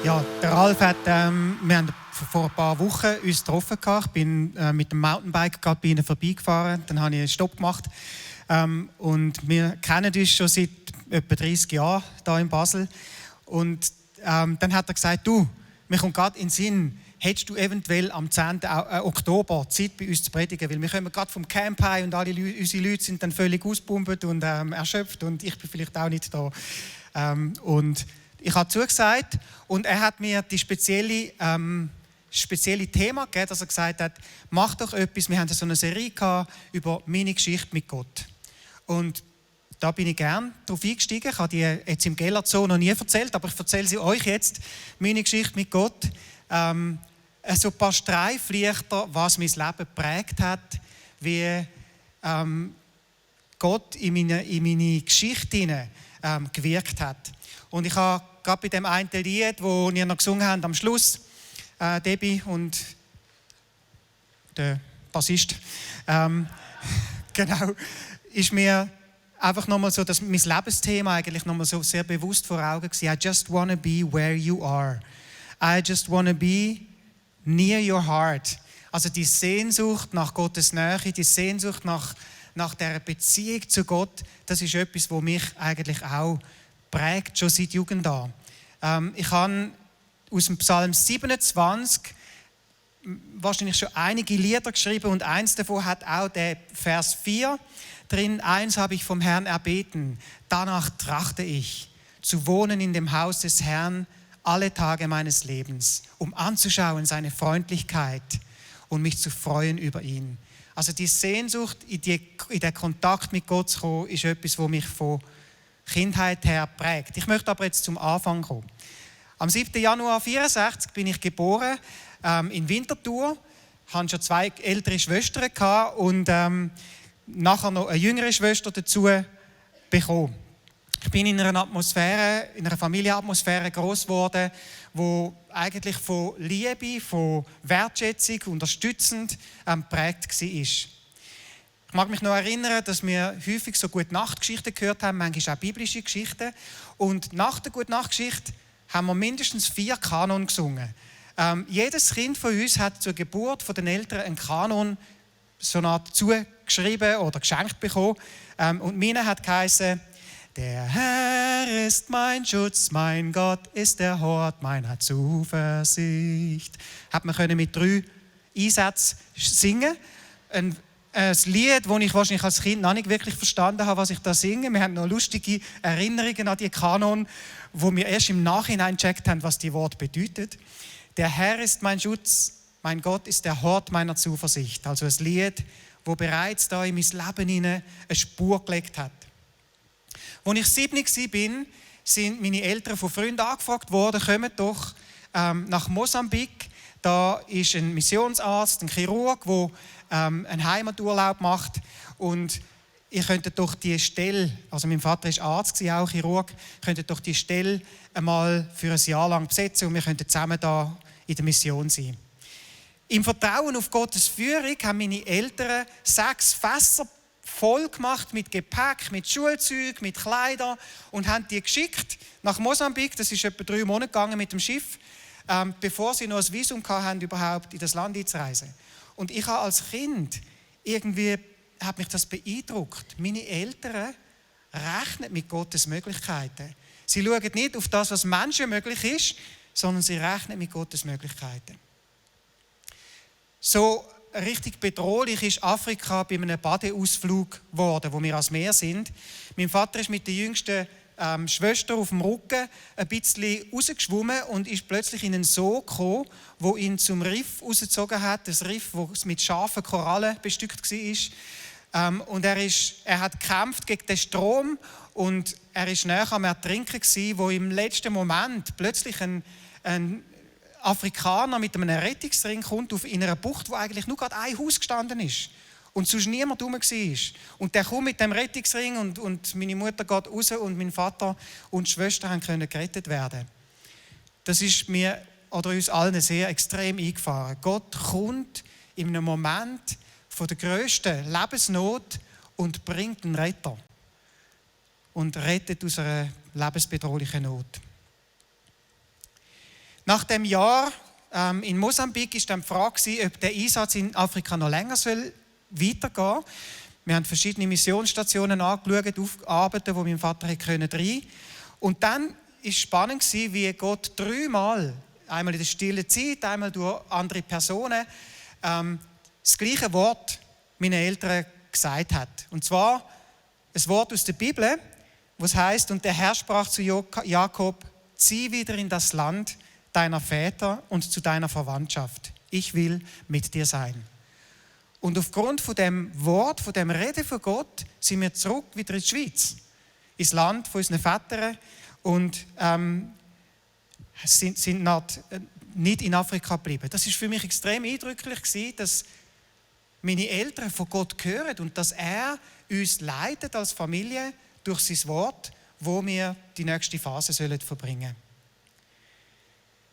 Ja, der Ralf hat, wir haben vor ein paar Wochen uns getroffen. Ich bin mit dem Mountainbike gerade bei ihnen vorbeigefahren. Dann habe ich einen Stopp gemacht. Und wir kennen uns schon seit etwa 30 Jahren hier in Basel. Und dann hat er gesagt, du, mir kommt gerade in den Sinn, hättest du eventuell am 10. Oktober Zeit bei uns zu predigen? Weil wir kommen gerade vom Camp heim und alle unsere Leute sind dann völlig ausgepumpt und erschöpft und ich bin vielleicht auch nicht da. Und ich habe zugesagt und er hat mir die spezielle Thema gegeben, dass er gesagt hat, mach doch etwas. Wir haben so eine Serie gehabt über meine Geschichte mit Gott. Und da bin ich gern drauf eingestiegen. Ich habe die jetzt im Gellert so noch nie erzählt, aber ich erzähle sie euch jetzt, meine Geschichte mit Gott. So ein paar Streiflichter, was mein Leben geprägt hat, wie Gott in meine Geschichte hinein gewirkt hat. Und ich habe gerade bei dem einen Lied, wo wir noch gesungen haben am Schluss, Debbie und der Bassist, genau, ist mir einfach nochmal so, dass mein Lebensthema eigentlich nochmal so sehr bewusst vor Augen war. I just want to be where you are. I just want to be near your heart. Also die Sehnsucht nach Gottes Nähe, die Sehnsucht nach dieser Beziehung zu Gott, das ist etwas, was mich eigentlich auch prägt, schon seit Jugend an. Ich habe aus dem Psalm 27 wahrscheinlich schon einige Lieder geschrieben und eins davon hat auch der Vers 4 drin. Eins habe ich vom Herrn erbeten, danach trachte ich, zu wohnen in dem Haus des Herrn alle Tage meines Lebens, um anzuschauen seine Freundlichkeit und mich zu freuen über ihn. Also die Sehnsucht, in den Kontakt mit Gott zu kommen, ist etwas, was mich von Kindheit her prägt. Ich möchte aber jetzt zum Anfang kommen. Am 7. Januar 1964 bin ich geboren in Winterthur. Ich hatte schon 2 ältere Schwestern und nachher noch eine jüngere Schwester dazu bekommen. Ich bin in einer Familienatmosphäre groß geworden, wo eigentlich von Liebe, von Wertschätzung, unterstützend geprägt war. Ich mag mich noch erinnern, dass wir häufig so Gute-Nacht-Geschichten gehört haben, manchmal auch biblische Geschichten. Und nach der Gute-Nacht-Geschichte haben wir mindestens 4 Kanon gesungen. Jedes Kind von uns hat zur Geburt den Eltern einen Kanon so eine Art zugeschrieben oder geschenkt bekommen. Und meine hat geheißen: Der Herr ist mein Schutz, mein Gott ist der Hort meiner Zuversicht. Hat man mit 3 Einsätzen singen. Ein Lied, das ich wahrscheinlich als Kind noch nicht wirklich verstanden habe, was ich da singe. Wir haben noch lustige Erinnerungen an die Kanon, wo wir erst im Nachhinein gecheckt haben, was die Worte bedeuten. Der Herr ist mein Schutz, mein Gott ist der Hort meiner Zuversicht. Also ein Lied, das bereits da in mein Leben hinein eine Spur gelegt hat. Als ich 7 war, sind meine Eltern von Freunden angefragt worden, kommt doch nach Mosambik. Da ist ein Missionsarzt, ein Chirurg, der einen Heimaturlaub macht. Und ihr könntet doch die Stelle, also mein Vater war Arzt, auch Chirurg, könntet doch die Stelle einmal für ein Jahr lang besetzen und wir könnten zusammen da in der Mission sein. Im Vertrauen auf Gottes Führung haben meine Eltern 6 Fässer voll gemacht mit Gepäck, mit Schulzeug, mit Kleidern und haben die geschickt nach Mosambik. Das ist etwa 3 Monate gegangen mit dem Schiff, bevor sie noch ein Visum hatten, überhaupt in das Land einzureisen. Und ich habe als Kind irgendwie hat mich das beeindruckt. Meine Eltern rechnen mit Gottes Möglichkeiten. Sie schauen nicht auf das, was Menschen möglich ist, sondern sie rechnen mit Gottes Möglichkeiten. So richtig bedrohlich ist Afrika bei einem Badeausflug geworden, wo wir ans Meer sind. Mein Vater ist mit der jüngsten Schwester auf dem Rücken ein bisschen rausgeschwommen und ist plötzlich in einen Sog gekommen, wo ihn zum Riff rausgezogen hat. Das Riff, das mit scharfen Korallen bestückt war. Und er hat gekämpft gegen den Strom und er war näher am Ertrinken gewesen, wo im letzten Moment plötzlich ein Afrikaner mit einem Rettungsring kommt in einer Bucht, wo eigentlich nur gerade ein Haus gestanden ist und sonst niemand herum war. Und der kommt mit dem Rettungsring und meine Mutter geht raus und mein Vater und die Schwester können gerettet werden. Das ist mir oder uns allen sehr extrem eingefahren. Gott kommt in einem Moment von der grössten Lebensnot und bringt einen Retter und rettet aus einer lebensbedrohlichen Not. Nach dem Jahr in Mosambik war dann die Frage, ob der Einsatz in Afrika noch länger weitergehen soll. Wir haben verschiedene Missionsstationen angeschaut, Arbeiten, wo mein Vater rein konnte. Und dann war es spannend, wie Gott 3-mal, einmal in der stillen Zeit, einmal durch andere Personen, das gleiche Wort meinen Eltern gesagt hat. Und zwar ein Wort aus der Bibel, was heißt: Und der Herr sprach zu Jakob: Zieh wieder in das Land deiner Väter und zu deiner Verwandtschaft. Ich will mit dir sein. Und aufgrund von dem Wort, von dem Reden von Gott, sind wir zurück wieder in die Schweiz, ins Land von unseren Vätern und sind nicht in Afrika geblieben. Das ist für mich extrem eindrücklich gewesen, dass meine Eltern von Gott hören und dass er uns leitet als Familie durch sein Wort, wo wir die nächste Phase verbringen sollen.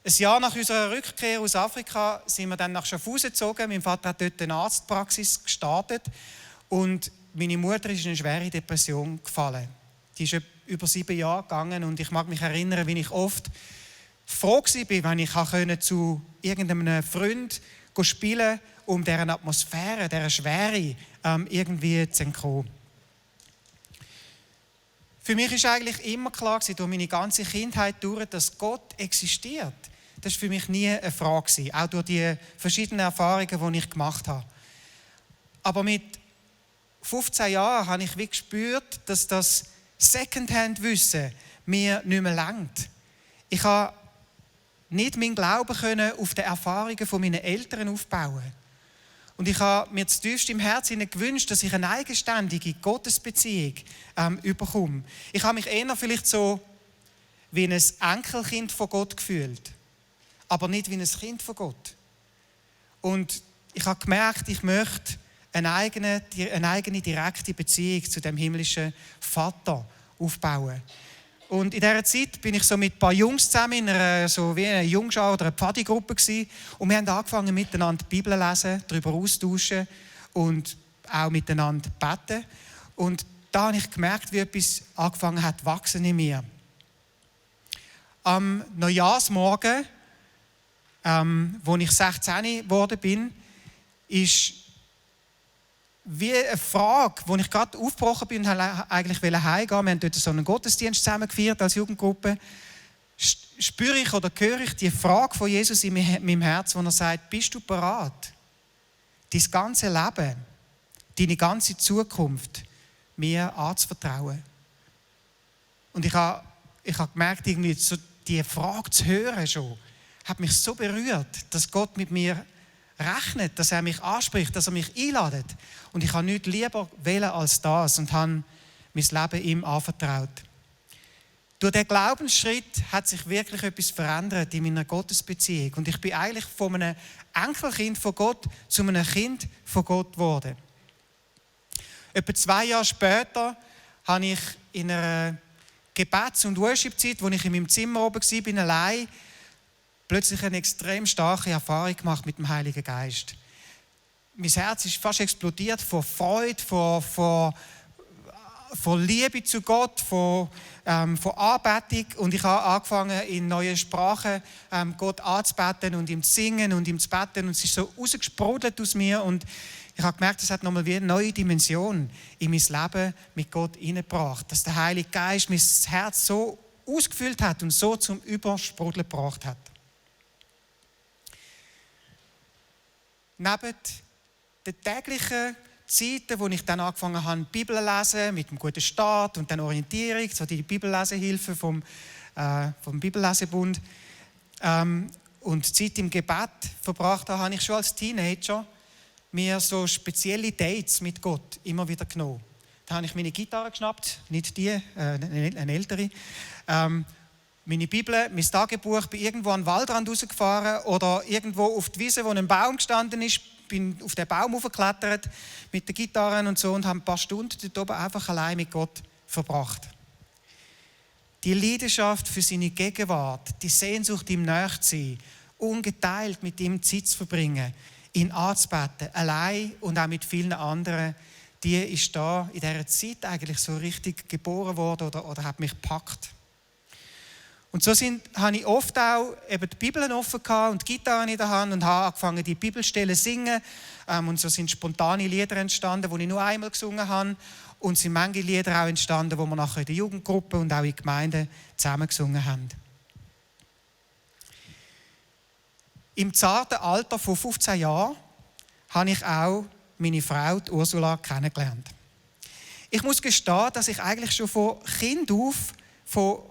Ein Jahr nach unserer Rückkehr aus Afrika sind wir dann nach Schaffhausen gezogen. Mein Vater hat dort eine Arztpraxis gestartet und meine Mutter ist in eine schwere Depression gefallen. Die ist über 7 Jahre gegangen und ich mag mich erinnern, wie ich oft froh war, wenn ich zu irgendeinem Freund spielen konnte, um dieser Atmosphäre, dieser Schwere irgendwie zu entkommen. Für mich war eigentlich immer klar, durch meine ganze Kindheit durch, dass Gott existiert. Das war für mich nie eine Frage, auch durch die verschiedenen Erfahrungen, die ich gemacht habe. Aber mit 15 Jahren habe ich gespürt, dass das Secondhand-Wissen mir nicht mehr reicht. Ich konnte nicht meinen Glauben auf den Erfahrungen meiner Eltern aufbauen. Und ich habe mir zutiefst im Herzen gewünscht, dass ich eine eigenständige Gottesbeziehung bekomme. Ich habe mich eher vielleicht so wie ein Enkelkind von Gott gefühlt, aber nicht wie ein Kind von Gott. Und ich habe gemerkt, ich möchte eine eigene direkte Beziehung zu dem himmlischen Vater aufbauen. Und in dieser Zeit bin ich so mit ein paar Jungs zusammen in einer Jungschau oder einer Pfadi-Gruppe gewesen. Und wir haben angefangen, miteinander die Bibel zu lesen, darüber austauschen und auch miteinander beten. Und da habe ich gemerkt, wie etwas angefangen hat zu wachsen in mir. Am Neujahrsmorgen, als ich 16 geworden bin, ist wie eine Frage, wo ich gerade aufgebrochen bin und eigentlich heimgehen. Wir haben dort so einen Gottesdienst zusammen gefeiert als Jugendgruppe. Spüre ich oder höre ich die Frage von Jesus in meinem Herz, wo er sagt: Bist du bereit, dein ganze Leben, deine ganze Zukunft mir anzuvertrauen? Und ich habe gemerkt, irgendwie so die Frage zu hören schon, hat mich so berührt, dass Gott mit mir rechnet, dass er mich anspricht, dass er mich einladet. Und ich habe nichts lieber wählen als das und habe mein Leben ihm anvertraut. Durch diesen Glaubensschritt hat sich wirklich etwas verändert in meiner Gottesbeziehung. Und ich bin eigentlich von einem Enkelkind von Gott zu einem Kind von Gott geworden. Etwa 2 Jahre später habe ich in einer Gebets- und Worship-Zeit, wo ich in meinem Zimmer oben war, allein, plötzlich eine extrem starke Erfahrung gemacht mit dem Heiligen Geist. Mein Herz ist fast explodiert vor Freude, vor Liebe zu Gott, von Anbetung. Und ich habe angefangen, in neuen Sprachen Gott anzubeten und ihm zu singen und ihm zu beten. Und es ist so rausgesprudelt aus mir. Und ich habe gemerkt, es hat nochmal wie eine neue Dimension in mein Leben mit Gott hineingebracht. Dass der Heilige Geist mein Herz so ausgefüllt hat und so zum Übersprudeln gebracht hat. Neben den täglichen Zeiten, wo ich dann angefangen habe, die Bibel zu lesen, mit einem guten Start und dann Orientierung, so die Bibellesehilfe vom Bibellesebund und Zeit im Gebet verbracht habe, habe ich schon als Teenager mir so spezielle Dates mit Gott immer wieder genommen. Da habe ich meine Gitarre geschnappt, nicht die, eine ältere, meine Bibel, mein Tagebuch, bin irgendwo an den Waldrand rausgefahren oder irgendwo auf die Wiese, wo ein Baum gestanden ist, bin auf den Baum hochgeklettert mit den Gitarren und so und habe ein paar Stunden dort oben einfach allein mit Gott verbracht. Die Leidenschaft für seine Gegenwart, die Sehnsucht, ihm nahe zu sein, ungeteilt mit ihm Zeit zu verbringen, ihn anzubeten, allein und auch mit vielen anderen, die ist da in dieser Zeit eigentlich so richtig geboren worden oder hat mich gepackt. Und so habe ich oft auch eben die Bibel offen gehabt und die Gitarre in der Hand und habe angefangen, die Bibelstellen zu singen. Und so sind spontane Lieder entstanden, die ich nur einmal gesungen habe. Und es sind manche Lieder auch entstanden, die wir nachher in der Jugendgruppe und auch in Gemeinden zusammen gesungen haben. Im zarten Alter von 15 Jahren habe ich auch meine Frau, die Ursula, kennengelernt. Ich muss gestehen, dass ich eigentlich schon von Kind auf, von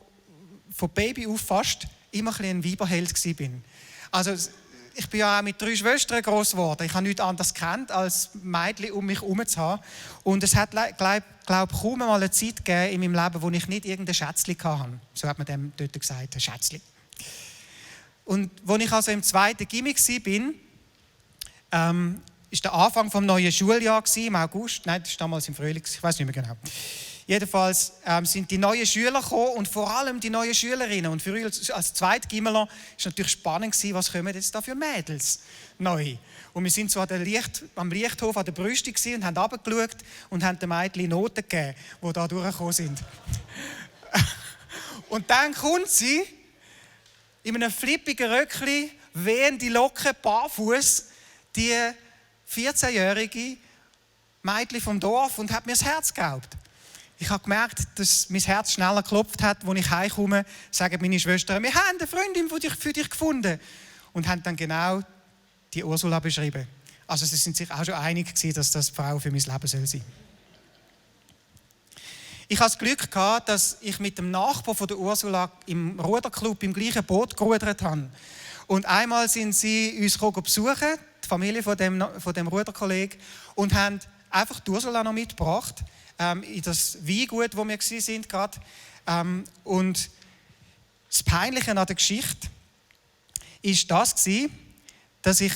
Baby auf fast immer ein Weiberheld war. Also ich bin ja auch mit 3 Schwestern gross geworden. Ich habe nichts anderes gekannt, als Mädchen um mich herum zu haben. Und es hat, glaube ich, kaum mal eine Zeit gegeben in meinem Leben, wo ich nicht irgendein Schätzchen hatte. So hat man dem dort gesagt, ein Schätzchen. Und als ich also im 2. Gimmi war, ist der Anfang des neuen Schuljahres im August. Nein, das war damals im Frühling, ich weiß nicht mehr genau. Jedenfalls sind die neuen Schüler gekommen und vor allem die neuen Schülerinnen. Und für uns als Zweitgimmeler war es natürlich spannend, was kommen jetzt da für Mädels neu. Und wir sind so am Lichthof an der Brüste und haben runtergeschaut und haben den Mädchen Noten gegeben, die da durchgekommen sind. Und dann kommt sie in einem flippigen Röckchen, wehende Locken, barfuß, die 14-jährige Mädchen vom Dorf und hat mir das Herz geraubt. Ich habe gemerkt, dass mein Herz schneller geklopft hat, als ich heimkomme, sagen meine Schwestern, wir haben eine Freundin für dich gefunden. Und haben dann genau die Ursula beschrieben. Also sie sind sich auch schon einig gewesen, dass das die Frau für mein Leben soll sein. Ich hatte das Glück gehabt, dass ich mit dem Nachbar von der Ursula im Ruderclub im gleichen Boot gerudert habe. Und einmal sind sie uns besuchen, die Familie von dem Ruderkollegen, und haben einfach die Ursula noch mitgebracht, in das Weingut, wo wir waren. Und das Peinliche an der Geschichte war das, dass ich,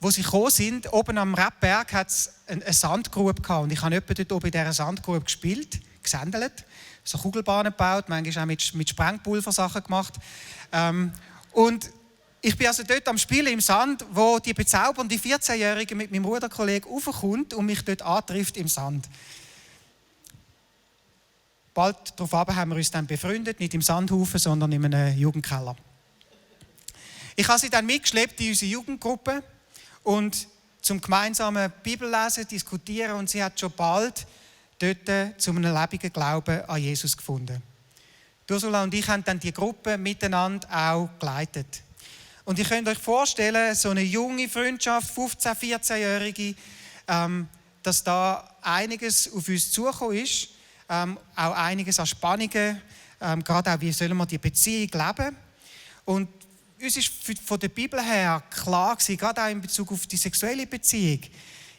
wo sie gekommen sind, oben am Rebberg hat es eine Sandgrube gehabt. Und ich habe jemanden dort oben in dieser Sandgrube gespielt, gesändelt, so Kugelbahnen gebaut, manchmal auch mit Sprengpulversachen gemacht. Und ich bin also dort am Spielen im Sand, wo die bezaubernde 14-Jährige mit meinem Bruderkollegen raufkommt und mich dort antrifft im Sand. Bald darauf haben wir uns dann befreundet, nicht im Sandhaufen, sondern in einem Jugendkeller. Ich habe sie dann mitgeschleppt in unsere Jugendgruppe und zum gemeinsamen Bibellesen, diskutieren, und sie hat schon bald dort zu einem lebenden Glauben an Jesus gefunden. Ursula und ich haben dann die Gruppe miteinander auch geleitet. Und ihr könnt euch vorstellen, so eine junge Freundschaft, 15-, 14-Jährige, dass da einiges auf uns zugekommen ist, auch einiges an Spannungen, gerade auch, wie sollen wir die Beziehung leben. Und uns ist von der Bibel her klar gewesen, gerade auch in Bezug auf die sexuelle Beziehung,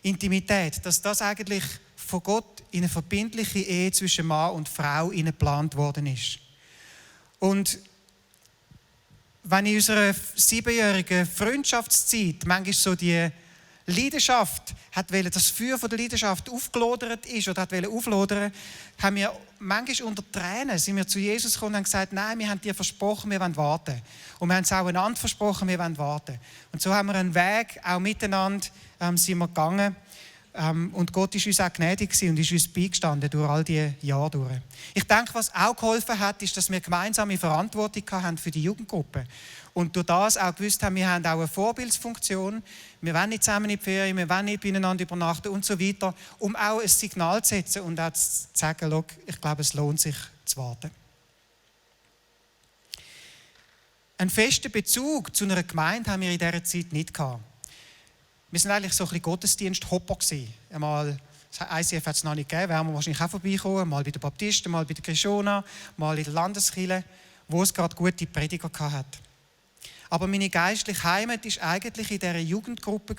Intimität, dass das eigentlich von Gott in eine verbindliche Ehe zwischen Mann und Frau geplant worden ist. Und wenn in unserer 7-jährigen Freundschaftszeit manchmal so die Leidenschaft das Feuer von der Leidenschaft aufgelodert ist oder auflodern, haben wir manchmal unter Tränen sind wir zu Jesus gekommen und haben gesagt, nein, wir haben dir versprochen, wir wollen warten. Und wir haben es auch einander versprochen, wir wollen warten. Und so haben wir einen Weg auch miteinander sind wir gegangen. Und Gott ist uns auch gnädig gewesen und ist uns beigestanden durch all diese Jahre durch. Ich denke, was auch geholfen hat, ist, dass wir gemeinsame Verantwortung haben für die Jugendgruppe. Und durch das auch gewusst haben, wir haben auch eine Vorbildsfunktion. Wir wollen nicht zusammen in die Ferien, wir wollen nicht beieinander übernachten und so weiter, um auch ein Signal zu setzen und auch zu sagen, schau, ich glaube, es lohnt sich zu warten. Einen festen Bezug zu einer Gemeinde haben wir in dieser Zeit nicht gehabt. Wir waren eigentlich so ein bisschen Gottesdienst-Hopper gewesen. Einmal, das ICF hat es noch nicht gegeben, wären wir wahrscheinlich auch vorbeikommen, mal bei den Baptisten, mal bei der Krishona, mal in der Landeskirche, wo es gerade gute Prediger hat. Aber meine geistliche Heimat war eigentlich in dieser Jugendgruppe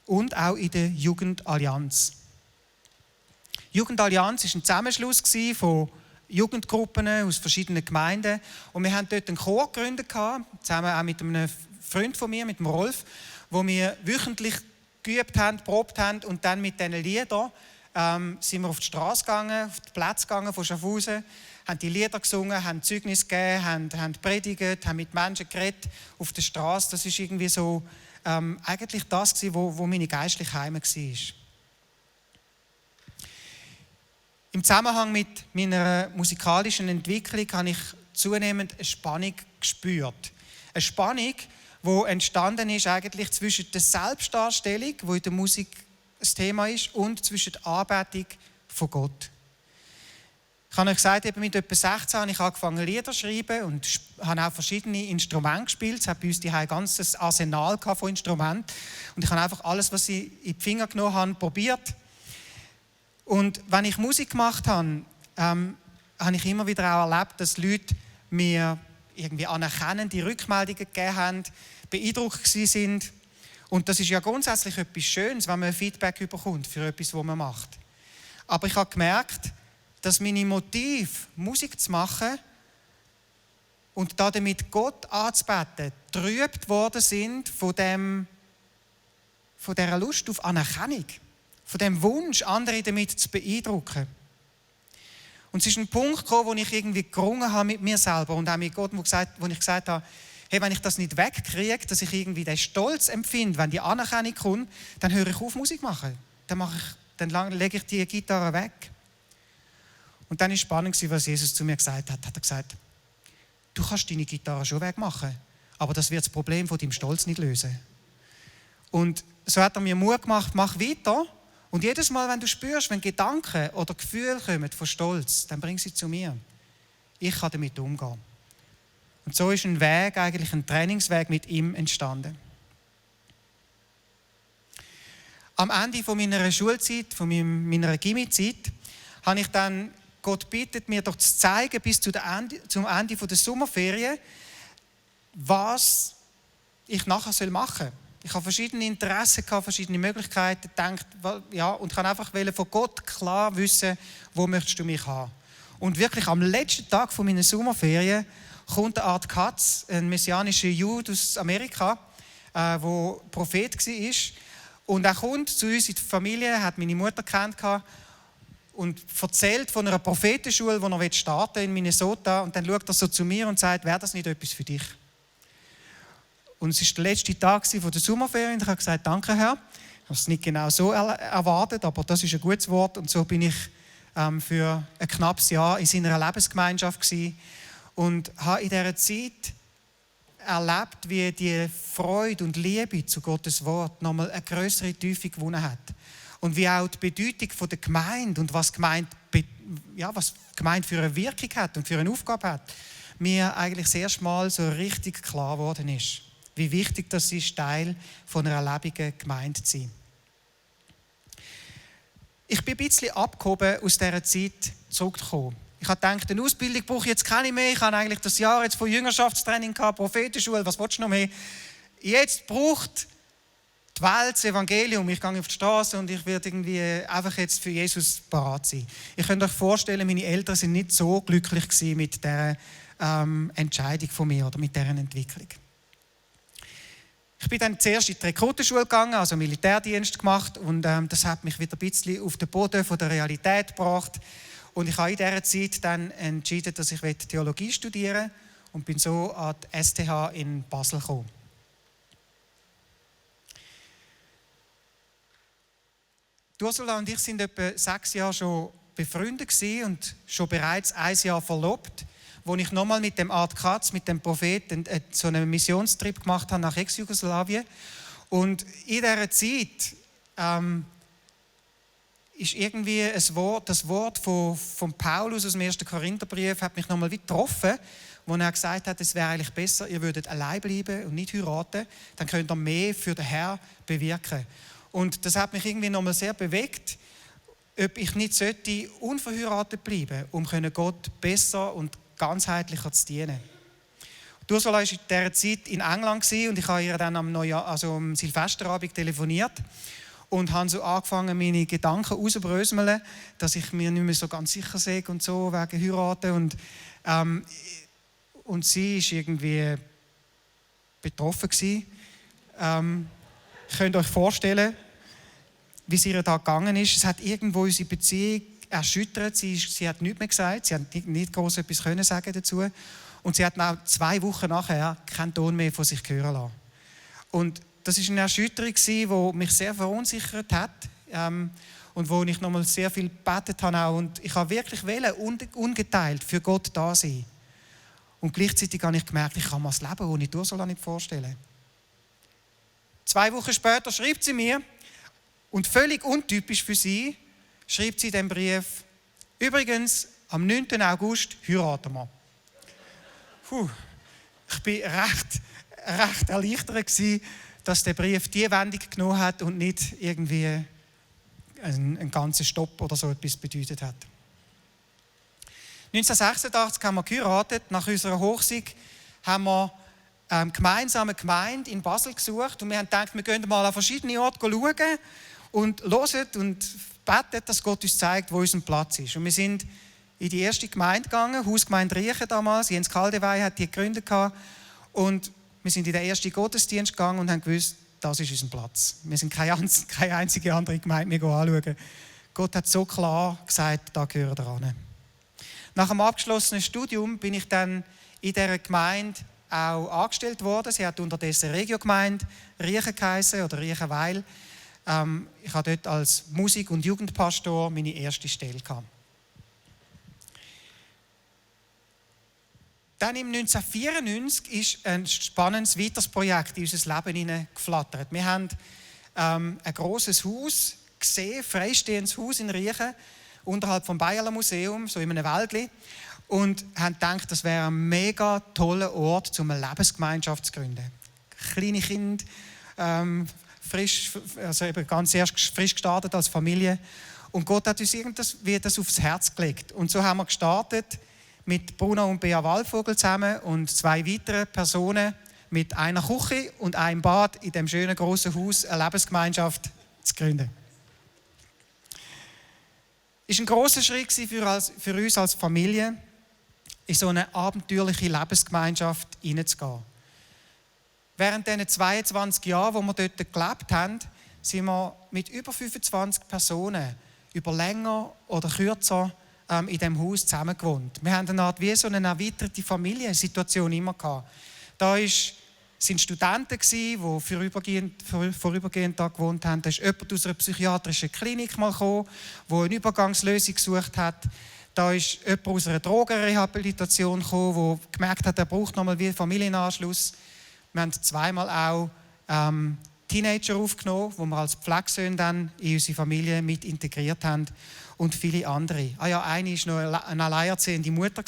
und auch in der Jugendallianz. Die Jugendallianz war ein Zusammenschluss von Jugendgruppen aus verschiedenen Gemeinden. Und wir haben dort einen Chor gegründet, zusammen auch mit einem Freund von mir, mit dem Rolf, wo wir wöchentlich geübt haben, geprobt haben und dann mit diesen Liedern sind wir auf die Straße gegangen, auf den Platz gegangen von Schaffhausen, haben die Lieder gesungen, haben Zeugnis gegeben, haben predigt, haben mit Menschen geredet auf der Straße. Das ist irgendwie so eigentlich das, wo meine geistliche Heimat war. Im Zusammenhang mit meiner musikalischen Entwicklung habe ich zunehmend eine Spannung gespürt. Eine Spannung, die entstanden ist eigentlich zwischen der Selbstdarstellung, die in der Musik ein Thema ist, und zwischen der Anbetung von Gott. Ich habe euch gesagt, eben mit etwa 16 habe ich angefangen Lieder zu schreiben und habe auch verschiedene Instrumente gespielt. Es hat bei uns die ein ganzes Arsenal von Instrumenten. Und ich habe einfach alles, was ich in die Finger genommen habe, probiert. Und wenn ich Musik gemacht habe, habe ich immer wieder auch erlebt, dass Leute mir irgendwie anerkennende Rückmeldungen gegeben haben, beeindruckt sind. Und das ist ja grundsätzlich etwas Schönes, wenn man Feedback bekommt für etwas, was man macht. Aber ich habe gemerkt, dass meine Motive, Musik zu machen und damit Gott anzubeten, getrübt worden sind von dieser Lust auf Anerkennung, von dem Wunsch, andere damit zu beeindrucken. Und es ist ein Punkt gekommen, wo ich irgendwie gerungen habe mit mir selber und auch mit Gott, wo ich gesagt habe, hey, wenn ich das nicht wegkriege, dass ich irgendwie den Stolz empfinde, wenn die Anerkennung kommt, dann höre ich auf, Musik zu machen. Dann lege ich die Gitarre weg. Und dann war es spannend, was Jesus zu mir gesagt hat. Hat er gesagt, du kannst deine Gitarre schon wegmachen, aber das wird das Problem von deinem Stolz nicht lösen. Und so hat er mir Mut gemacht, mach weiter. Und jedes Mal, wenn du spürst, wenn Gedanken oder Gefühle kommen von Stolz, dann bring sie zu mir. Ich kann damit umgehen. Und so ist ein Weg, eigentlich ein Trainingsweg mit ihm entstanden. Am Ende von meiner Schulzeit, von meiner Gimmi-Zeit, habe ich dann Gott bittet, mir doch zu zeigen, bis zum Ende der Sommerferien, was ich nachher machen soll. Ich habe verschiedene Interessen gehabt, verschiedene Möglichkeiten gedacht, ja, und ich kann einfach von Gott klar wissen, wo möchtest du mich haben. Und wirklich am letzten Tag von meiner Sommerferien kommt eine Art Katz, ein messianischer Jude aus Amerika, der Prophet war. Und er kommt zu uns in die Familie, hat meine Mutter kennt und erzählt von einer Prophetenschule, die er starten will in Minnesota. Und dann schaut er so zu mir und sagt, wäre das nicht etwas für dich? Und es war der letzte Tag der Sommerferien. Und ich habe gesagt, danke Herr. Ich habe es nicht genau so erwartet, aber das ist ein gutes Wort. Und so bin ich für ein knappes Jahr in seiner Lebensgemeinschaft gewesen. Und habe in dieser Zeit erlebt, wie die Freude und Liebe zu Gottes Wort nochmal eine größere Tiefe gewonnen hat. Und wie auch die Bedeutung der Gemeinde und was Gemeinde für eine Wirkung hat und für eine Aufgabe hat, mir eigentlich das erste Mal so richtig klar geworden ist. Wie wichtig das ist, Teil von einer lebendigen Gemeinde zu sein. Ich bin ein bisschen abgehoben aus dieser Zeit zurückgekommen. Ich habe gedacht, eine Ausbildung brauche ich jetzt keine mehr. Ich habe eigentlich das Jahr jetzt von Jüngerschaftstraining gehabt, Prophetenschule, was willst du noch mehr? Jetzt braucht die Welt das Evangelium. Ich gehe auf die Straße und ich werde irgendwie einfach jetzt für Jesus parat sein. Ich könnt euch vorstellen, meine Eltern sind nicht so glücklich gewesen mit dieser Entscheidung von mir oder mit dieser Entwicklung. Ich bin dann zuerst in die Rekrutenschule gegangen, also Militärdienst gemacht und das hat mich wieder ein bisschen auf den Boden von der Realität gebracht. Und ich habe in dieser Zeit dann entschieden, dass ich Theologie studieren will und bin so an die STH in Basel gekommen. Ursula und ich sind etwa 6 Jahre schon befreundet gewesen und schon bereits 1 Jahr verlobt, wo ich nochmal mit dem Art Katz, mit dem Propheten, so einen Missionstrip gemacht habe nach Ex-Jugoslawien. Und in dieser Zeit ist irgendwie das Wort von Paulus aus dem 1. Korintherbrief hat mich nochmal getroffen, wo er gesagt hat, es wäre eigentlich besser, ihr würdet allein bleiben und nicht heiraten, dann könnt ihr mehr für den Herrn bewirken. Und das hat mich irgendwie nochmal sehr bewegt, ob ich nicht unverheiratet bleiben sollte, um Gott besser und ganzheitlicher zu dienen. Ursula war in dieser Zeit in England und ich habe ihr dann am Silvesterabend telefoniert und habe so angefangen, meine Gedanken rauszubröseln, dass ich mir nicht mehr so ganz sicher sehe und so, wegen Heiraten. Und sie war irgendwie betroffen gewesen. Könnt ihr euch vorstellen, wie es ihr da gegangen ist. Es hat irgendwo unsere Beziehung erschüttert. Sie hat nichts mehr gesagt. Sie hat nicht groß etwas können sagen dazu. Und sie hat auch 2 Wochen nachher keinen Ton mehr von sich hören lassen. Und das war eine Erschütterung, die mich sehr verunsichert hat. und wo ich nochmal sehr viel gebetet habe auch. Und ich habe wirklich ungeteilt für Gott da sein. Und gleichzeitig habe ich gemerkt, ich kann mir das Leben ohne Ursula nicht vorstellen. 2 Wochen später schreibt sie mir, und völlig untypisch für sie, schreibt sie in diesem Brief, übrigens, am 9. August heiraten wir. Ich war recht erleichtert gewesen, dass der Brief die Wendung genommen hat und nicht irgendwie einen ganzen Stopp oder so etwas bedeutet hat. 1986 haben wir geheiratet. Nach unserer Hochzeit haben wir gemeinsam eine Gemeinde in Basel gesucht und wir haben gedacht, wir gehen mal an verschiedene Orte schauen und hören und beten, dass Gott uns zeigt, wo unser Platz ist. Und wir sind in die erste Gemeinde gegangen, Hausgemeinde Riechen damals, Jens Kaldewey hat die gegründet und wir sind in den ersten Gottesdienst gegangen und haben gewusst, das ist unser Platz. Wir sind keine einzige andere Gemeinde mehr anschauen. Gott hat so klar gesagt, da gehören wir ran. Nach dem abgeschlossenen Studium bin ich dann in dieser Gemeinde auch angestellt worden. Sie hat unterdessen Regiogemeinde Riechen geheissen oder Riechenweil. Ich hatte dort als Musik- und Jugendpastor meine erste Stelle gehabt. Dann im 1994 ist ein spannendes weiteres Projekt in unser Leben hineingeflattert. Wir haben ein grosses Haus gesehen, freistehendes Haus in Riechen, unterhalb vom Bayerler Museum, so in einem Wäldli, und haben gedacht, das wäre ein mega toller Ort, um eine Lebensgemeinschaft zu gründen. Kleine Kinder, ganz erst frisch gestartet als Familie. Und Gott hat uns irgendwie das aufs Herz gelegt. Und so haben wir gestartet mit Bruno und Bea Wallvogel zusammen und 2 weiteren Personen mit einer Küche und einem Bad in dem schönen grossen Haus eine Lebensgemeinschaft zu gründen. Es war ein grosser Schritt für uns als Familie, in so eine abenteuerliche Lebensgemeinschaft hineinzugehen. Während diesen 22 Jahren, wo wir dort gelebt haben, sind wir mit über 25 Personen über länger oder kürzer in diesem Haus zusammen gewohnt. Wir haben eine Art wie so eine erweiterte Familiensituation immer gehabt. Da sind Studenten gsi, die vorübergehend da gewohnt haben. Da ist jemand aus einer psychiatrischen Klinik mal gekommen, der eine Übergangslösung gesucht hat. Da ist jemand aus einer Drogenrehabilitation gekommen, der gemerkt hat, er braucht nochmal wie Familienanschluss. Wir haben 2-mal auch Teenager aufgenommen, die wir als Pflegesöhne dann in unsere Familie mit integriert haben. Und viele andere. Eine war noch eine alleinerziehende Mutter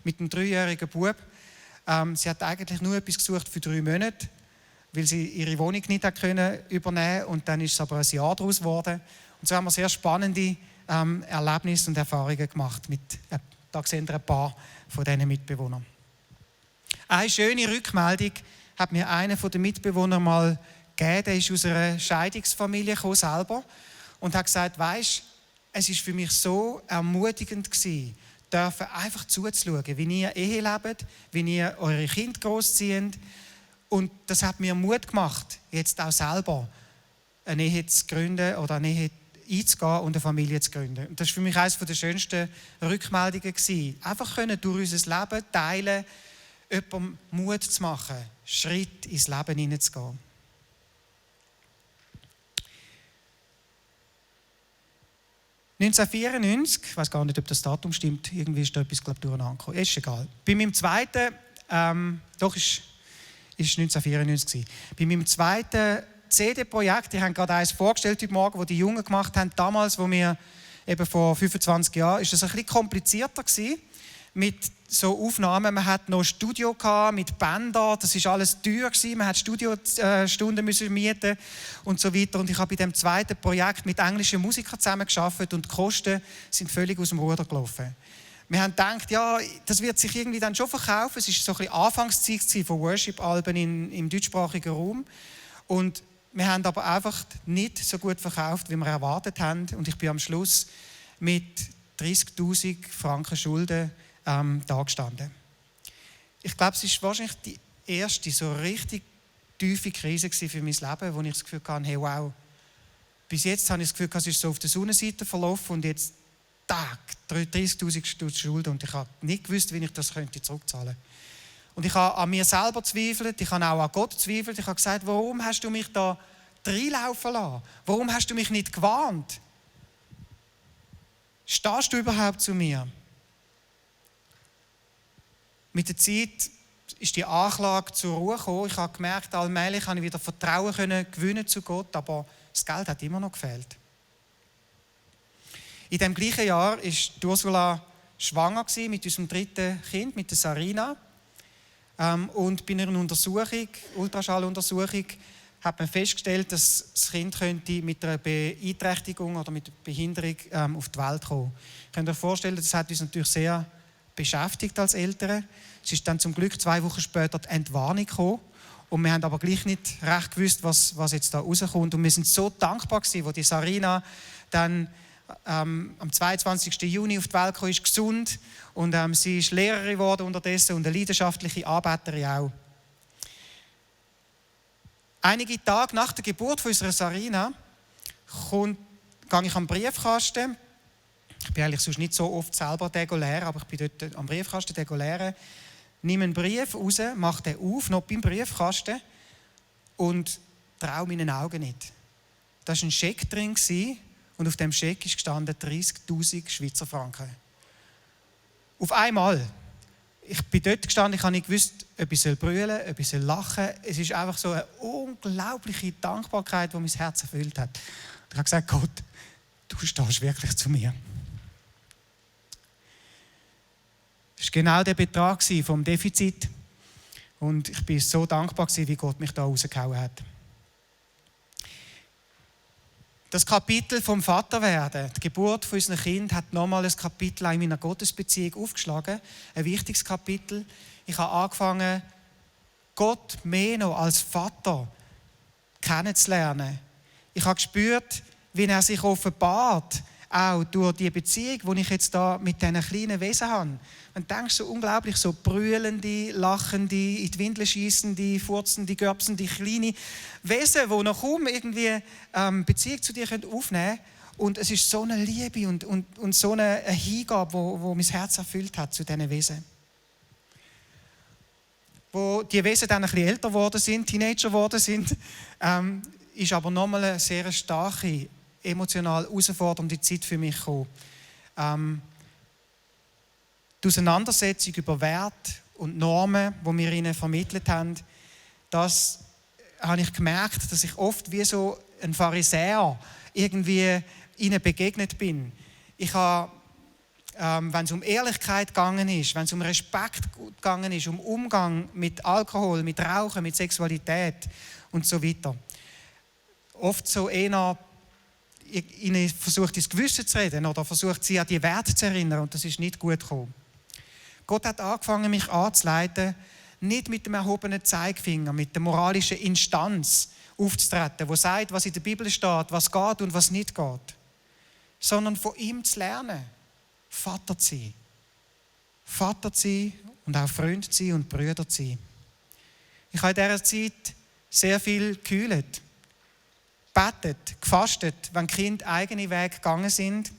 mit einem 3-jährigen Bub. Sie hat eigentlich nur etwas gesucht für 3 Monate, weil sie ihre Wohnung nicht übernehmen konnte. Und dann ist es aber ein Jahr daraus geworden. Und so haben wir sehr spannende Erlebnisse und Erfahrungen gemacht. Da sehen wir ein paar von diesen Mitbewohnern. Eine schöne Rückmeldung hat mir einer der Mitbewohner mal gegeben. Der ist aus einer Scheidungsfamilie gekommen, selber, und hat gesagt, weisst, es war für mich so ermutigend gewesen, dürfen einfach zuzuschauen, wie ihr Ehe lebt, wie ihr eure Kinder grosszieht. Und das hat mir Mut gemacht, jetzt auch selber eine Ehe zu gründen oder eine Ehe einzugehen und eine Familie zu gründen. Und das war für mich eines der schönsten Rückmeldungen gewesen. Einfach können durch unser Leben teilen, jemandem Mut zu machen, Schritt ins Leben hineinzugehen. 1994, ich weiß gar nicht, ob das Datum stimmt, irgendwie ist da etwas, glaube ich, durcheinander gekommen. Ist egal. Bei meinem zweiten, ist 1994 gewesen. Bei meinem zweiten CD-Projekt, ich habe gerade eines vorgestellt heute Morgen, das die Jungen gemacht haben, damals, wo wir eben vor 25 Jahren, ist das ein bisschen komplizierter gewesen mit so Aufnahmen. Man hat noch ein Studio gehabt mit Bändern, das ist alles teuer gewesen. Man hat Studiostunden müssen mieten und so weiter. Und ich habe bei dem zweiten Projekt mit englischen Musikern zusammengearbeitet und die Kosten sind völlig aus dem Ruder gelaufen. Wir haben gedacht, ja, das wird sich irgendwie dann schon verkaufen. Es war so ein bisschen Anfangszeit von Worship-Alben im deutschsprachigen Raum. Und wir haben aber einfach nicht so gut verkauft, wie wir erwartet haben. Und ich bin am Schluss mit 30'000 Franken Schulden da gestanden. Ich glaube, es war wahrscheinlich die erste so richtig tiefe Krise für mein Leben, wo ich das Gefühl hatte, hey, wow, bis jetzt habe ich das Gefühl, es ist so auf der Sonnenseite verlaufen und jetzt 30'000 Schulden und ich habe nicht gewusst, wie ich das zurückzahlen könnte. Und ich habe an mir selber gezweifelt, ich habe auch an Gott gezweifelt. Ich habe gesagt, warum hast du mich da reinlaufen lassen? Warum hast du mich nicht gewarnt? Stehst du überhaupt zu mir? Mit der Zeit ist die Anklage zur Ruhe gekommen. Ich habe gemerkt, allmählich habe ich wieder Vertrauen gewinnen zu Gott, aber das Geld hat immer noch gefehlt. In dem gleichen Jahr war Ursula schwanger mit unserem 3. Kind, mit der Sarina. Und bei einer Untersuchung, Ultraschalluntersuchung, hat man festgestellt, dass das Kind könnte mit einer Beeinträchtigung oder mit einer Behinderung auf die Welt kommen. Ihr könnt euch vorstellen, das hat uns natürlich sehr beschäftigt als Eltern. Es ist dann zum Glück 2 Wochen später die Entwarnung gekommen. Und wir haben aber gleich nicht recht gewusst, was jetzt da rauskommt. Und wir sind so dankbar gewesen, als die Sarina dann am 22. Juni auf die Welt kam, ist gesund. Und sie ist Lehrerin geworden unterdessen und eine leidenschaftliche Anbeterin auch. Einige Tage nach der Geburt von unserer Sarina gehe ich am Briefkasten. Ich bin eigentlich sonst nicht so oft selber leeren, aber ich bin dort am Briefkasten leeren. Nehme einen Brief raus, mache den auf, noch beim Briefkasten und traue meinen Augen nicht. Da war ein Scheck drin und auf dem Scheck ist gestanden 30'000 Schweizer Franken. Auf einmal. Ich bin dort gestanden, ich habe nicht gewusst, ob ich brüllen soll, ob ich lachen soll. Es ist einfach so eine unglaubliche Dankbarkeit, die mein Herz erfüllt hat. Ich habe gesagt, Gott, du stehst wirklich zu mir. Das war genau der Betrag vom Defizit. Und ich bin so dankbar, wie Gott mich da rausgehauen hat. Das Kapitel vom Vaterwerden, die Geburt von unserem Kind, hat nochmal ein Kapitel in meiner Gottesbeziehung aufgeschlagen. Ein wichtiges Kapitel. Ich habe angefangen, Gott mehr noch als Vater kennenzulernen. Ich habe gespürt, wie er sich offenbart, auch durch die Beziehung, die ich jetzt da mit diesen kleinen Wesen habe. Man denkt so unglaublich, so brüllende, lachende, in die Windeln schiessende, furzende, göpsende, kleine Wesen, die noch kaum irgendwie Beziehung zu dir aufnehmen können. Und es ist so eine Liebe und so eine Hingabe, wo mein Herz erfüllt hat zu diesen Wesen. Wo die Wesen dann ein bisschen älter geworden sind, Teenager geworden sind, ist aber nochmal eine sehr starke, emotional herausfordernde Zeit für mich gekommen. Die Auseinandersetzung über Werte und Normen, die wir ihnen vermittelt haben, das habe ich gemerkt, dass ich oft wie so ein Pharisäer irgendwie ihnen begegnet bin. Ich habe, wenn es um Ehrlichkeit gegangen ist, wenn es um Respekt gegangen ist, um Umgang mit Alkohol, mit Rauchen, mit Sexualität und so weiter, oft so eher ihnen versucht, ins Gewissen zu reden oder versucht, sie an die Werte zu erinnern und das ist nicht gut gekommen. Gott hat angefangen, mich anzuleiten, nicht mit dem erhobenen Zeigefinger, mit der moralischen Instanz aufzutreten, die sagt, was in der Bibel steht, was geht und was nicht geht, sondern von ihm zu lernen, Vater zu sein. Vater zu sein und auch Freund zu sein und Brüder zu sein. Ich habe in dieser Zeit sehr viel gekühlt, gebetet, gefastet, wenn die Kinder eigene Wege gegangen sind.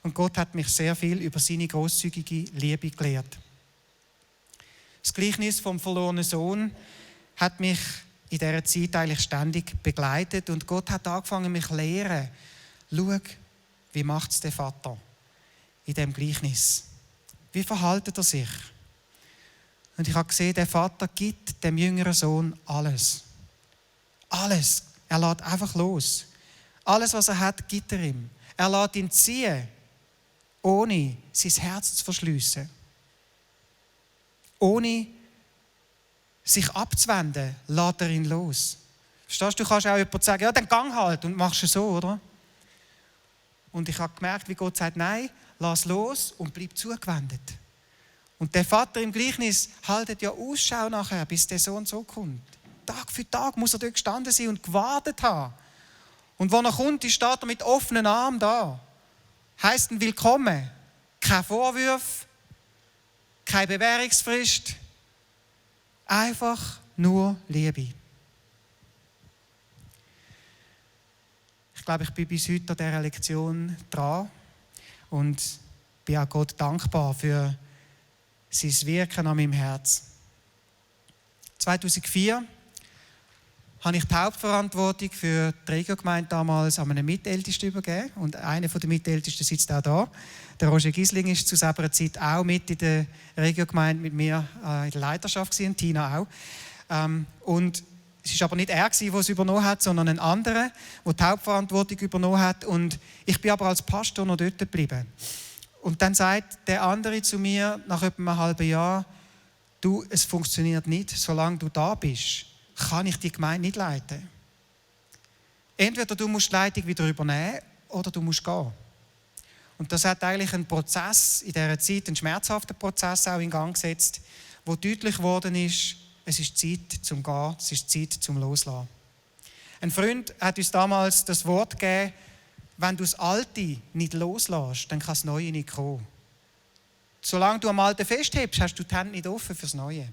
Und Gott hat mich sehr viel über seine grosszügige Liebe gelehrt. Das Gleichnis vom verlorenen Sohn hat mich in dieser Zeit eigentlich ständig begleitet. Und Gott hat angefangen, mich zu lehren. Schau, wie macht es der Vater in diesem Gleichnis? Wie verhält er sich? Und ich habe gesehen, der Vater gibt dem jüngeren Sohn alles. Alles. Er lässt einfach los. Alles, was er hat, gibt er ihm. Er lässt ihn ziehen, ohne sein Herz zu verschliessen. Ohne sich abzuwenden, lässt er ihn los. Verstehst du, du kannst auch jemand sagen, ja, dann gang halt und machst es so, oder? Und ich habe gemerkt, wie Gott sagt, nein, lass los und bleib zugewendet. Und der Vater im Gleichnis haltet ja Ausschau nachher, bis der Sohn zurückkommt. Tag für Tag muss er dort gestanden sein und gewartet haben. Und wenn er kommt, steht er mit offenen Armen da. Heisst ein Willkommen. Kein Vorwurf, keine Bewährungsfrist. Einfach nur Liebe. Ich glaube, ich bin bis heute an dieser Lektion dran und bin auch Gott dankbar für sein Wirken an meinem Herz. 2004 habe ich die Hauptverantwortung für die Regiogemeinde damals an einen Mitältesten übergeben. Und einer der Mitältesten sitzt auch da. Der Roger Gisling ist zu selber Zeit auch mit in der Regiogemeinde mit mir in der Leiterschaft gewesen, Tina auch. Und es war aber nicht er, der es übernommen hat, sondern ein anderer, der die Hauptverantwortung übernommen hat. Und ich bin aber als Pastor noch dort geblieben. Und dann sagt der andere zu mir nach etwa einem halben Jahr: Du, es funktioniert nicht, solange du da bist, kann ich die Gemeinde nicht leiten. Entweder du musst die Leitung wieder übernehmen oder du musst gehen. Und das hat eigentlich einen Prozess in dieser Zeit, einen schmerzhaften Prozess auch in Gang gesetzt, wo deutlich geworden ist, es ist Zeit zum Gehen, es ist Zeit zum Loslassen. Ein Freund hat uns damals das Wort gegeben: Wenn du das Alte nicht loslässt, dann kann das Neue nicht kommen. Solange du am Alten festhältst, hast du die Hände nicht offen fürs Neue.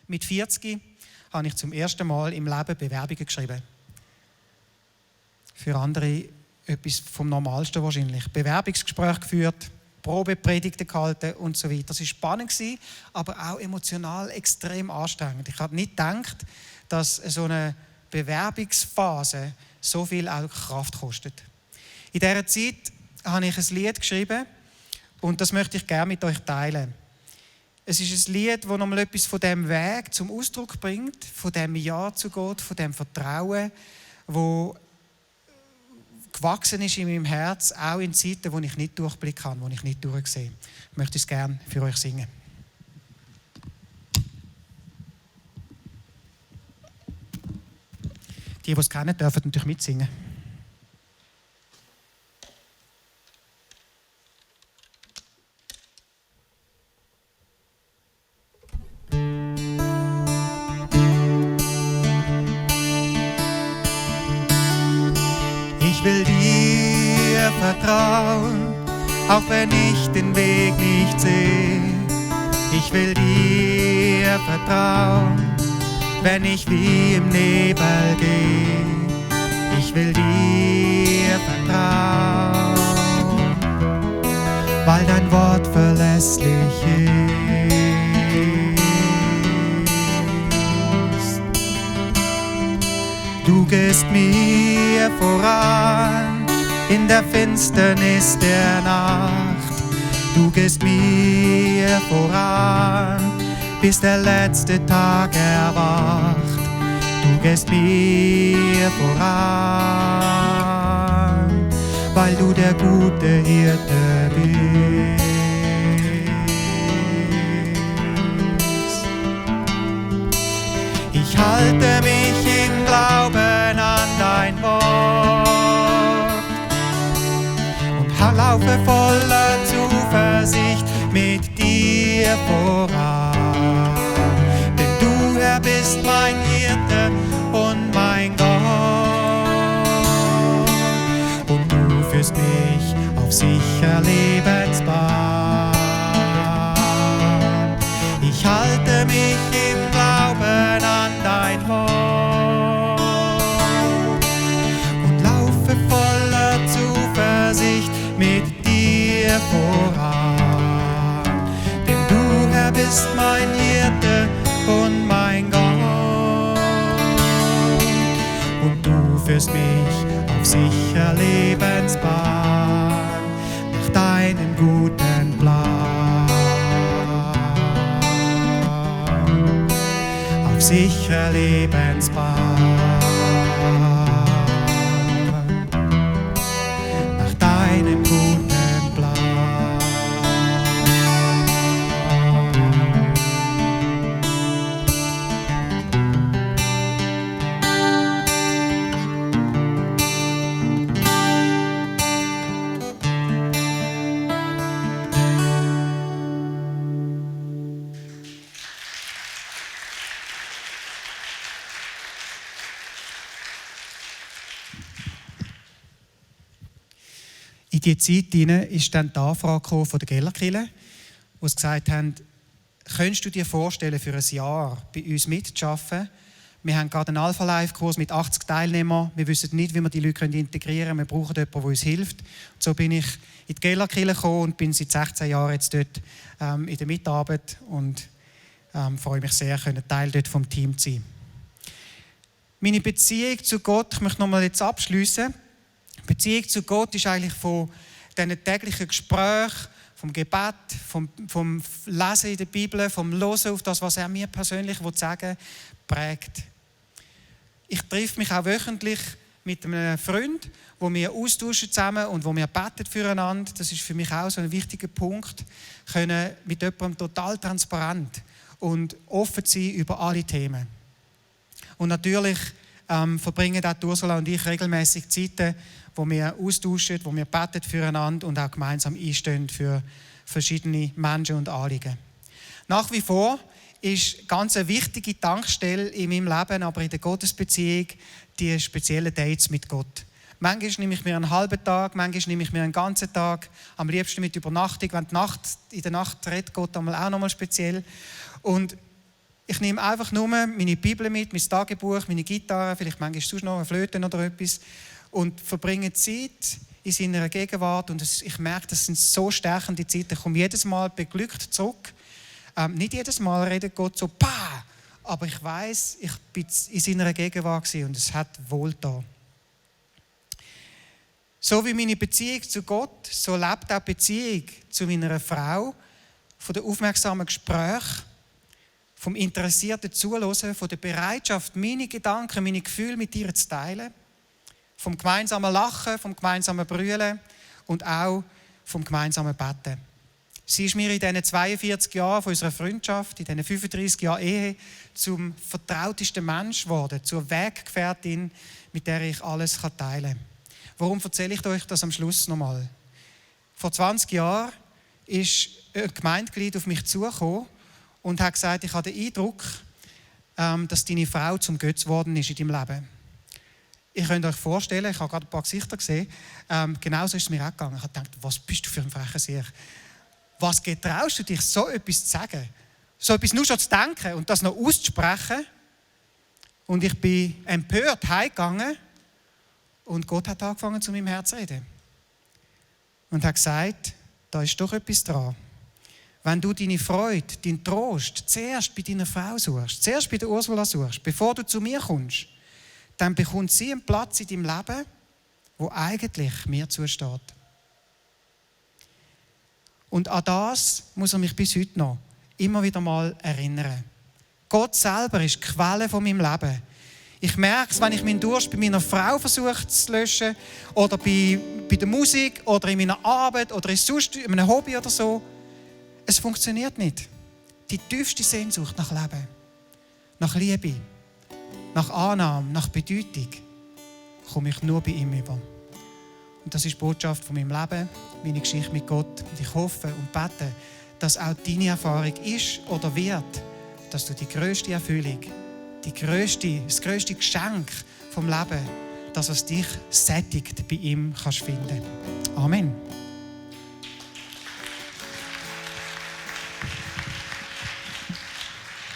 Mit 40 habe ich zum ersten Mal im Leben Bewerbungen geschrieben. Für andere etwas vom Normalsten wahrscheinlich. Bewerbungsgespräche geführt, Probepredigten gehalten und so weiter. Das war spannend, aber auch emotional extrem anstrengend. Ich habe nicht gedacht, dass so eine Bewerbungsphase so viel auch Kraft kostet. In dieser Zeit habe ich ein Lied geschrieben und das möchte ich gerne mit euch teilen. Es ist ein Lied, das nochmal etwas von diesem Weg zum Ausdruck bringt, von dem Ja zu Gott, von dem Vertrauen, wo gewachsen ist in meinem Herz, auch in Zeiten, wo ich nicht durchblicken kann, wo ich nicht durchsehe. Ich möchte es gerne für euch singen. Die es kennen, dürfen natürlich mitsingen. Ich will dir vertrauen, auch wenn ich den Weg nicht sehe. Ich will dir vertrauen, wenn ich wie im Nebel gehe. Ich will dir vertrauen, weil dein Wort verlässlich ist. Du gehst mir voran in der Finsternis der Nacht. Du gehst mir voran, bis der letzte Tag erwacht. Du gehst mir voran, weil du der gute Hirte bist. Ich halte mich im Glauben an dein Wort und laufe voller Zuversicht mit dir voran. Denn du, Herr, bist mein Hirte und mein Gott. Und du führst mich auf sicher Lebensbahn. Ich halte mich im Glauben an dein Wort und laufe voller Zuversicht mit dir voran. Denn du, Herr, bist mein Hirte und mein Gott. Und du führst mich auf sicher Lebensbahn nach deinem guten Plan. Auf sicher Lebensbahn nach deinem guten Plan. In diese Zeit hinein ist dann die Anfrage von der Gellerkirche, wo sie gesagt haben, könntest du dir vorstellen, für ein Jahr bei uns mitzuarbeiten? Wir haben gerade einen Alpha-Life-Kurs mit 80 Teilnehmern. Wir wissen nicht, wie wir die Leute integrieren können. Wir brauchen jemanden, der uns hilft. Und so bin ich in die Gellerkirche gekommen und bin seit 16 Jahren jetzt dort in der Mitarbeit und freue mich sehr, Teil dort vom Team zu sein. Meine Beziehung zu Gott, ich möchte nochmal jetzt abschliessen. Die Beziehung zu Gott ist eigentlich von diesen täglichen Gesprächen, vom Gebet, vom Lesen in der Bibel, vom Hören auf das, was er mir persönlich sagen will, prägt. Ich treffe mich auch wöchentlich mit einem Freund, wo wir austauschen zusammen und wo wir beten füreinander. Das ist für mich auch so ein wichtiger Punkt, können mit jemandem total transparent und offen sein über alle Themen. Und natürlich verbringen auch Ursula und ich regelmäßig Zeiten, wo wir austauschen, wo wir beten füreinander und auch gemeinsam einstehen für verschiedene Menschen und Anliegen. Nach wie vor ist ganz eine wichtige Tankstelle in meinem Leben, aber in der Gottesbeziehung, die speziellen Dates mit Gott. Manchmal nehme ich mir einen halben Tag, manchmal nehme ich mir einen ganzen Tag, am liebsten mit Übernachtung, wenn in der Nacht redet Gott einmal auch nochmal speziell. Und ich nehme einfach nur meine Bibel mit, mein Tagebuch, meine Gitarre, vielleicht manchmal sonst noch eine Flöte oder etwas und verbringe Zeit in seiner Gegenwart. Und ich merke, das sind so stärkende Zeiten. Ich komme jedes Mal beglückt zurück. Nicht jedes Mal redet Gott so, «Pah!», aber ich weiß, ich bin in seiner Gegenwart und es hat wohlgetan. So wie meine Beziehung zu Gott, so lebt auch die Beziehung zu meiner Frau von den aufmerksamen Gesprächen, vom interessierten Zuhören, von der Bereitschaft, meine Gedanken, meine Gefühle mit ihr zu teilen, vom gemeinsamen Lachen, vom gemeinsamen Brüllen und auch vom gemeinsamen Beten. Sie ist mir in diesen 42 Jahren von unserer Freundschaft, in diesen 35 Jahren Ehe, zum vertrautesten Mensch geworden, zur Weggefährtin, mit der ich alles teilen kann. Warum erzähle ich euch das am Schluss nochmal? Vor 20 Jahren ist ein Gemeindeglied auf mich zugekommen und hat gesagt, ich habe den Eindruck, dass deine Frau zum Götz geworden ist in deinem Leben. Ihr könnt euch vorstellen, ich habe gerade ein paar Gesichter gesehen, genauso ist es mir auch gegangen. Ich habe gedacht, was bist du für ein frecher Sieg? Was getraust du dich, so etwas zu sagen? So etwas nur schon zu denken und das noch auszusprechen? Und ich bin empört heimgegangen und Gott hat angefangen, zu meinem Herz zu reden. Und hat gesagt, da ist doch etwas dran. Wenn du deine Freude, deinen Trost zuerst bei deiner Frau suchst, zuerst bei der Ursula suchst, bevor du zu mir kommst, dann bekommt sie einen Platz in deinem Leben, wo eigentlich mir zusteht. Und an das muss er mich bis heute noch immer wieder mal erinnern. Gott selber ist die Quelle von meinem Leben. Ich merke es, wenn ich meinen Durst bei meiner Frau versuche zu löschen oder bei der Musik oder in meiner Arbeit oder in einem Hobby oder so. Es funktioniert nicht. Die tiefste Sehnsucht nach Leben, nach Liebe, nach Annahme, nach Bedeutung komme ich nur bei ihm über. Und das ist die Botschaft von meinem Leben, meine Geschichte mit Gott. Und ich hoffe und bete, dass auch deine Erfahrung ist oder wird, dass du die grösste Erfüllung, das grösste Geschenk vom Leben, das was dich sättigt, bei ihm kannst finden. Amen.